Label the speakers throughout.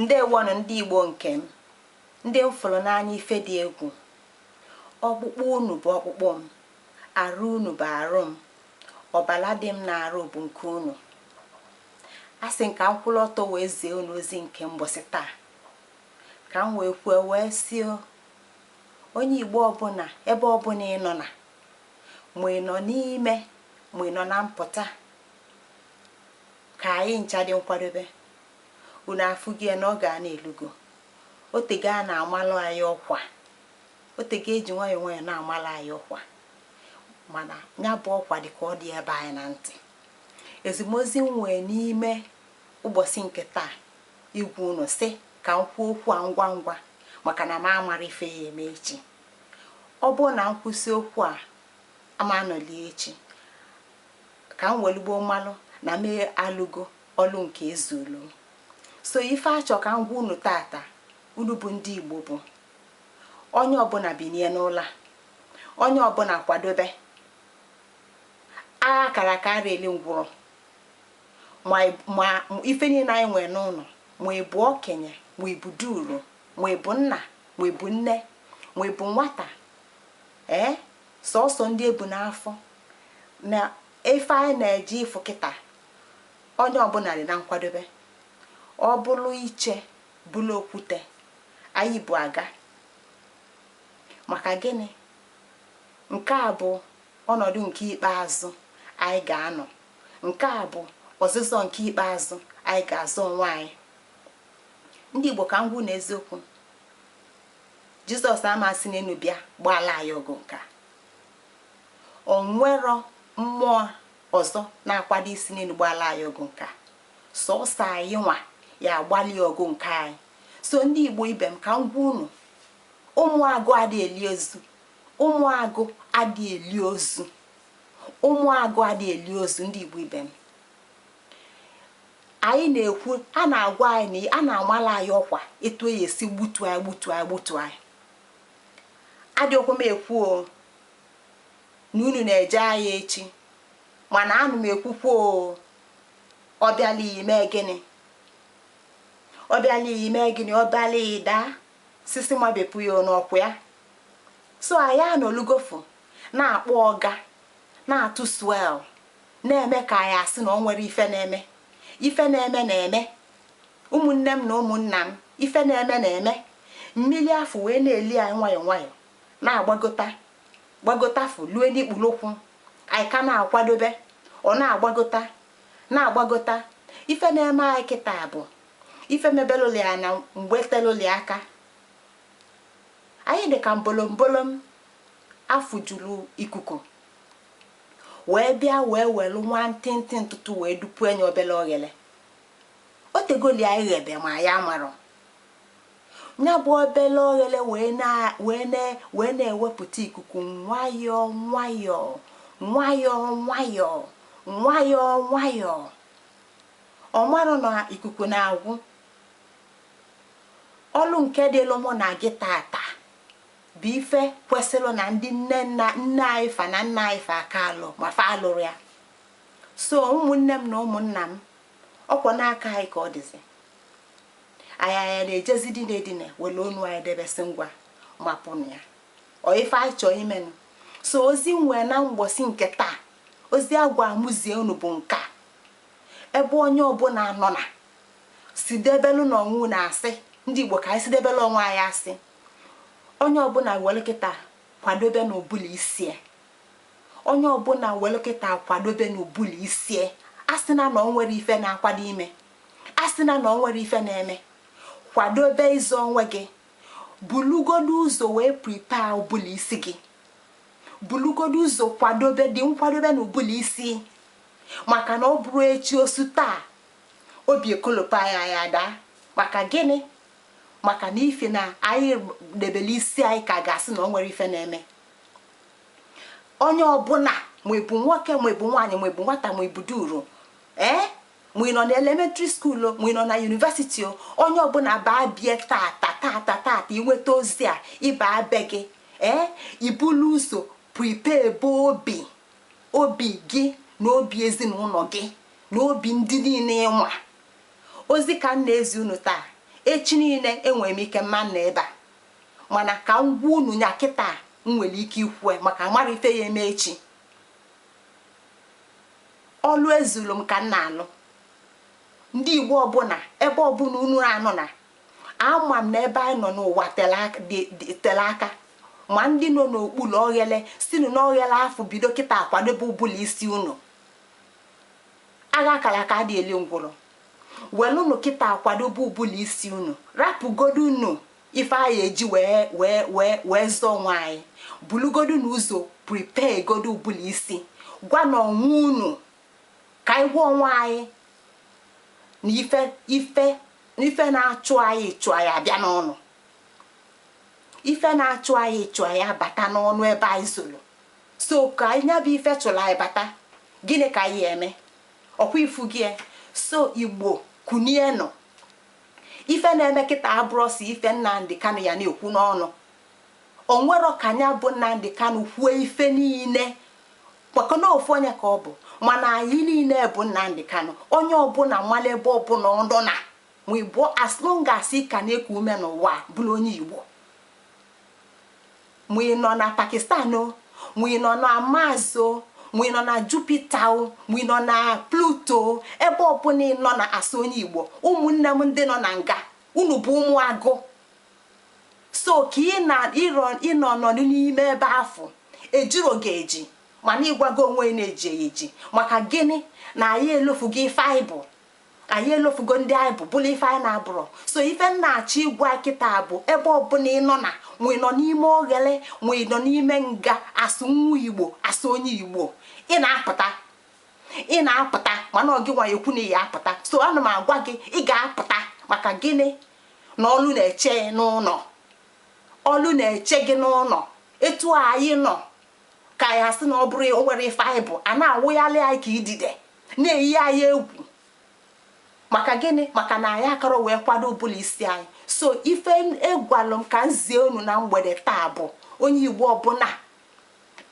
Speaker 1: Ndewonụ ndị Igbo nke m, ndị m fụrụ n'anya ife dị egwu. Ọkpụkpụ unu bụ ọkpụkpụ m, arụ unu bụ arụ m, ọbala dị m na-arụ bụ nke unu. A sị m ka m kwụrụ ọtọ wee zie unu ozi nke mbọsị taa, ka m wee kwuo wee sị onye Igbo ọbụla, ebe ọbụla ị nọ, na ma ị nọ n'ime ma ị nọ na mpụta, ka anyị ncha dị nkwadobe. Unu afụghị ya na ọ ga na-elugo otego a na-amalụ anyị ọkwa, otego eji nwayọọ nwayọọ na-amalụ anyị ọkwa, mana ya bụ ọkwa dị ka ọ dị ebe anyị na ntị. Ezimozi m nwee n'ime ụbọchị nke taa igwu unu sị ka m kwuo okwu a ngwa ngwa, maka na m amara ife ya eme echi. Ọ bụrụ na m kwụsị okwu a ama anọlie echi, ka m welugbo mmalụ na mee alụgo ọlụ nke ezulu. So ife achọ ka m gwa unu tata, unu bụ ndị Igbo, bụ onye ọbụla binie n'ụlọ, onye ọbụla kwadobe. Agha kara aka ara eli ngwụrọ, ma ife niile anyị nwere n'ụlọ, ma ị bụ okenye, ma ị bụ duru, ma ị bụ nna, ma ị bụ nne, ma ị bụ nwata, ee, sọsọ ndị ebu n'afọ na ife anyị na-eje ịfụ kịta, onye ọbụla dị na nkwadobe. Ọ bụrụ iche bụrụ okwute anyị bụ aga. Maka gịnị? Nke a bụ ọnọdụ nke ikpeazụ anyị ga-anọ. Nke a bụ ọzịzọ nke ikpeazụ anyị ga-azọ onwe anyị. Ndị Igbo, ka m gwu na eziokwu, Jizọs amasị n'enu bịa gbaala anyị ọgụ nke a. O nwero mmụọ ọzọ na-akwado isi n'elu gbaala anyị ọgụ nke a. Sọọsọ anyị nwa ya agbalị ọgụ nke anyị. So ndị Igbo ibe m, ka m gwa unu, ụmụ agụ adị eli ozu, ụmụ agụ adị eli ozu, ụmụ agụ adị eli ozu. Ndị Igbo ibe m, anyị na-ekwu, a na-agwa anyị na a na-amala anyị ọkwa etu e esi gbutu anyị, gbutu anyị, gbutu anyị. Adịghịkwa m ekwu o na unu na-eje agha echi, mana anụ m ekwukwa o, ọ bịala iyi mee gịnị? Ọ bịala iyi mee gịnị? Ọ bịala iyi daa sisi mabepụ ya n'ọkwa ya. So anyị anọlugofu na-akpọ ọga, na-atụ swell, na-eme ka anyị asị na ọ nwere ife na-eme. Ife na-eme na-eme, ụmụnne m na ụmụnna m. Ife na-eme na-eme. Mmiri afọ wee na-eli anyị nwayọọ nwayọọ, na-agbagota gbagotafụ lue n'ikpulokwu. Anyị ka na-akwadobe, ọ na-agbagota, na-agbagota. Ife na-eme anyị kịta bụ ife mebelụli ya na mgbe telụli aka. Anyị dị ka mbolombolom afụ juru ikuku wee bịa, wee welu nwantịntị ntụtụ wee dupu enye obele oghele. O tegoli anyị ghebe ma ya marọ ya bụ obele oghele wee na-ewepụta ikuku nwayọọ nwayọọ nwayọọ nwayọọ nwayọọ nwayọọ. Ọ marụ na ikuku na-agwụ. Ọlụ nke dịlụ mụ na gị tata bụ ife kwesịrị na ndị nne nna nne anyị fa na nna anyị fa aka alụ ma fa alụrụ ya. So ụmụnne m na ụmụnna m, ọkwa n'aka anyị ka ọ dịzi. Anyị anyị na-ejezi dine edine were onu anyị debesị ngwa mapụnụ ya. Ọ ife anyị chọọ imenụ. So ozi nwee na mgbọsị nke taa, ozi agwa amụzie unu bụ nke a: ebe onye ọbụla nọ na si debelu na ọnwụ na-asị ndị Igbo, ka anyị si debelu onwe anyị asị. Onye ọbụla were kịta kwadobe n'obula isie. Onye ọbụla were kịta kwadobe n'obula isie. Asịna na ọ nwere ife na-akwado ime, asịna na ọ nwere ife na-eme. Kwadobe ịzụ onwe gị. Bulugodo ụzọ wee prepare ubula isi gị. Bulugodo ụzọ kwadobe, dị nkwadobe na ubula isi, maka na ọ bụrụ echi osu taa, obi ekolopu anyị, anyị ada. Maka gịnị? Maka na ife na anyị debele isi anyị ka ga-asị na ọ nwere ife na-eme. Onye ọbụla, ma ị bụ nwoke, ma ị bụ nwaanyị, ma ị bụ nwata, ma ị bụ duru, ee, ma ị nọ na elementary school, ma ị nọ na university, onye ọbụla baa bie tata tata tata, inweta ozi a, ịba be gị, ee, ibulu ụzọ prepare ebe obi obi gị na obi ezinụlọ gị na obi ndị niile ịnwa. Ozi ka m na-ezi unu taa. Echi niile enwere m ike mma na ebe a, mana ka m gwa unu nya kịta, m nwere ike ikwu maka amara ife ya eme echi. Ọlụ ezulu m ka m na-alụ. Ndị Igbo ọbụla, ebe ọbụla unu anọ na, ama m na ebe anyị nọ n'ụwa tere aka. Ma ndị nọ n'okpuru oghele, sinu n'oghele afọ bido kịta akwadobe ụbụla isi unu. Agha akara aka dị eli ngwụrọ. Welụnụ kịta akwadobe ụbụla isi unu. Rapụgodo unu ife anyị eji wee wee wee wee zọọ onwe anyị. Bulugodo n'ụzọ, prepare godo ụbụla isi. Gwa na onwe unu ka anyị gwa onwe anyị na ife na-achụ anyị chụ anyị abịa n'ọnụ. Ife na-achụ anyị chụ anyị abata n'ọnụ ebe anyị zoro. So ka anyị nya bụ ife chụrụ anyị bata, gịnị ka anyị eme? Ọkwa ifu gị. So Igbo, kunienụ. Ife na-eme kịta abụrọ si ife Nnamdị Kanụ ya na-ekwu n'ọnụ. Onwero ka anya bụ Nnamdị Kanụ kwuo ife niile, maka na ofu onye ka ọ bụ, mana anyị niile bụ Nnamdị Kanụ. Onye ọbụla mala ebe ọbụla ọ nọ na ma Igbo, as long as ị ka na-eku ume n'ụwa, bụrụ onye Igbo, ma ị nọ na Pakistan o, ma ị nọ na Mars o, ma ị nọ na Jupiter o, ma ị nọ na Pluto, ebe ọbụla ị nọ na asụ onye Igbo. Ụmụnne m ndị nọ na nga, unu bụ ụmụ agụ. So ka ị na ịnọ nọdụ n'ime ebe afọ ejiro gị eji, mana ịgwago onwe na-eji eji. Maka gịnị? Na anyị elofugo ife anyị bụ. Anyị elofugo ndị anyị bụ, bụrụ ife anyị na-abụrọ. So ife m na-achọ ịgwa kịta bụ, ebe ọbụla ị nọ na, ma ị nọ n'ime oghele, ma ị nọ n'ime nga, asụ nwa Igbo, asụ onye Igbo, ị na-apụta, ị na-apụta. Mana ọ gị nwa ekwu na ị ya apụta. So ana m agwa gị, ị ga-apụta. Maka gịnị? Na ọlụ na-eche n'ụlọ, ọlụ na-eche gị n'ụlọ. Etu anyị nọ ka anyị asị na ọ bụrụ o nwere ife anyị bụ, a na-awụghalị anyị ka idide, na-eyi anyị egwu. Maka gịnị? Maka na anyị akọrọ wee kwado ụbụla isi anyị. So ife egwalụ m ka m zie unu na mgbede taa bụ, onye Igbo ọbụla,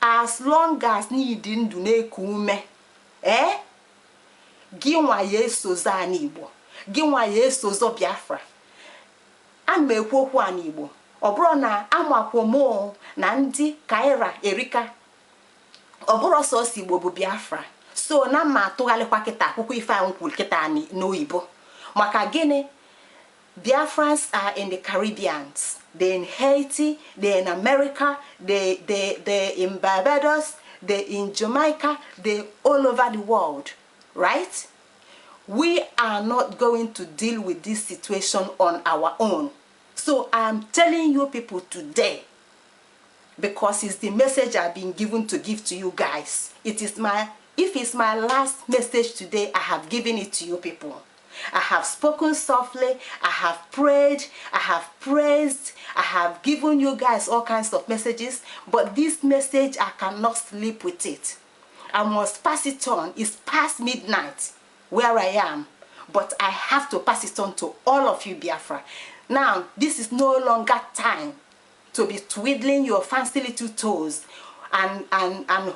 Speaker 1: as long as n'ịdị ndụ na-eku ume, ee, gị nwa ya esozo anyị Igbo, gị nwa ya esozo Biafra. Ana m ekwu okwu a n'Igbo. Ọ bụrụ na amakwomo na ndị kaira erika, ọ bụrụ sọsọ Igbo bụ Biafra. So na mma atụgharịkwa kịta akwụkwọ ife ahụ kwuru kịta n'oyibo. Maka gịnị? Biafrans are in the Caribbeans, they in Haiti, they in America, they in Barbados, they in Jamaica, they all over the world, right? We are not going to deal with this situation on our own. So I'm telling you people today, because it's the message I've been given to give to you guys. It is my, if it's my last message today, I have given it to you people. I have spoken softly, I have prayed, I have praised, I have given you guys all kinds of messages, but this message, I cannot sleep with it. I must pass it on. It's past midnight where I am, but I have to pass it on to all of you Biafra. Now, this is no longer time to be twiddling your fancy little toes and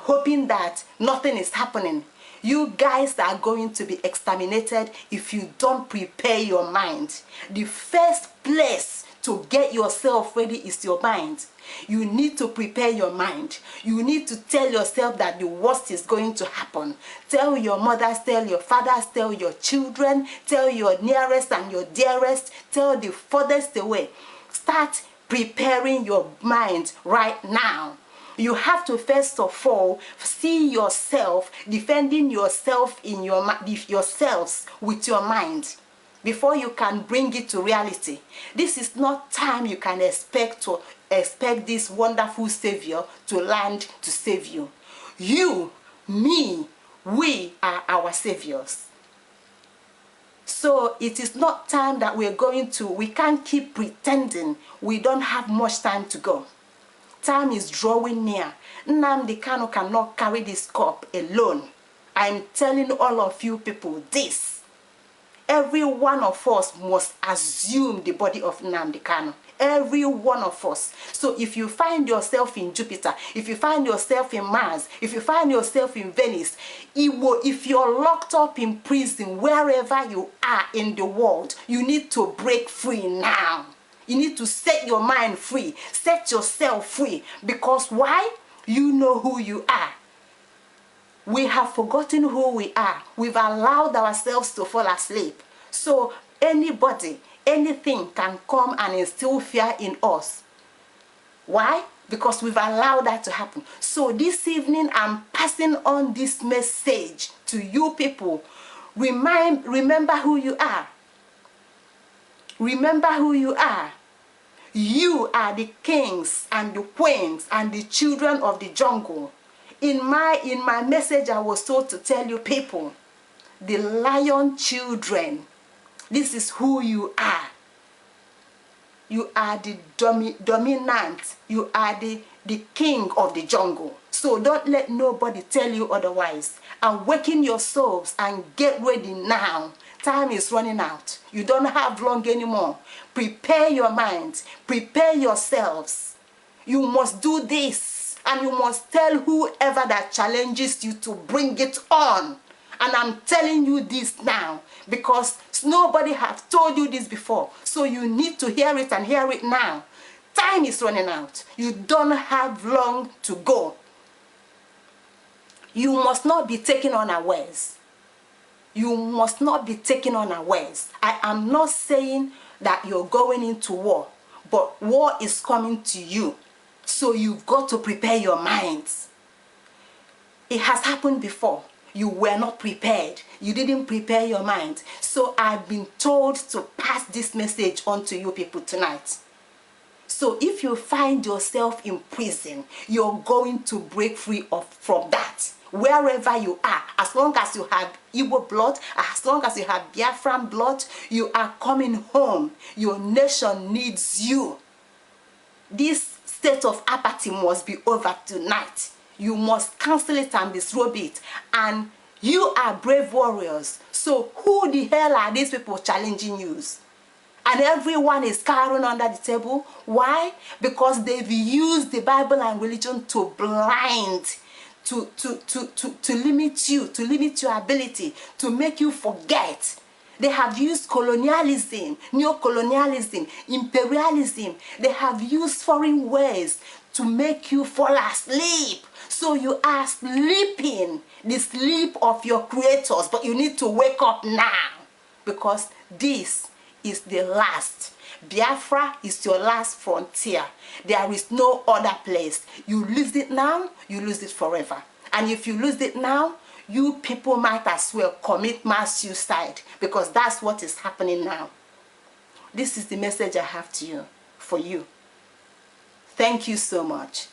Speaker 1: hoping that nothing is happening. You guys are going to be exterminated if you don't prepare your mind. The first place to get yourself ready is your mind. You need to prepare your mind. You need to tell yourself that the worst is going to happen. Tell your mothers, tell your fathers, tell your children, tell your nearest and your dearest, tell the furthest away. Start preparing your mind right now. You have to first of all see yourself defending yourself in your yourselves with your mind before you can bring it to reality. This is not time you can expect this wonderful savior to land to save you. You, me, we are our saviors. So it is not time that we're going to, we can't keep pretending we don't have much time to go. Time is drawing near. Nnamdi Kanu cannot carry this cup alone. I'm telling all of you people this. Every one of us must assume the body of Nnamdi Kanu. Every one of us. So if you find yourself in Jupiter, if you find yourself in Mars, if you find yourself in Venus, Igbo, if you're locked up in prison, wherever you are in the world, you need to break free now. You need to set your mind free, set yourself free. Because why? You know who you are. We have forgotten who we are. We've allowed ourselves to fall asleep. So anybody, anything can come and instill fear in us. Why? Because we've allowed that to happen. So this evening, I'm passing on this message to you people. Remember who you are. Remember who you are. You are the kings and the queens and the children of the jungle. In my message, I was told to tell you people, the lion children, this is who you are. You are the dominant. You are the king of the jungle. So don't let nobody tell you otherwise. Awaken yourselves and get ready now. Time is running out. You don't have long anymore. Prepare your mind. Prepare yourselves. You must do this. And you must tell whoever that challenges you to bring it on. And I'm telling you this now because nobody have told you this before. So you need to hear it and hear it now. Time is running out. You don't have long to go. You must not be taken unawares. You must not be taken unawares. I am not saying that you're going into war, but war is coming to you. So you've got to prepare your minds. It has happened before. You were not prepared. You didn't prepare your mind. So I've been told to pass this message on to you people tonight. So if you find yourself in prison, you're going to break free from that. Wherever you are, as long as you have Igbo blood, as long as you have Biafran blood, you are coming home. Your nation needs you. This state of apathy must be over tonight. You must cancel it and disrobe it. And you are brave warriors. So who the hell are these people challenging you? And everyone is cowering under the table. Why? Because they've used the Bible and religion to blind, to limit you, to limit your ability, to make you forget. They have used colonialism, neo-colonialism, imperialism. They have used foreign ways to make you fall asleep. So you are sleeping the sleep of your creators, but you need to wake up now because this is the last. Biafra is your last frontier. There is no other place. You lose it now, you lose it forever. And if you lose it now, you people might as well commit mass suicide because that's what is happening now. This is the message I have to you, for you. Thank you so much.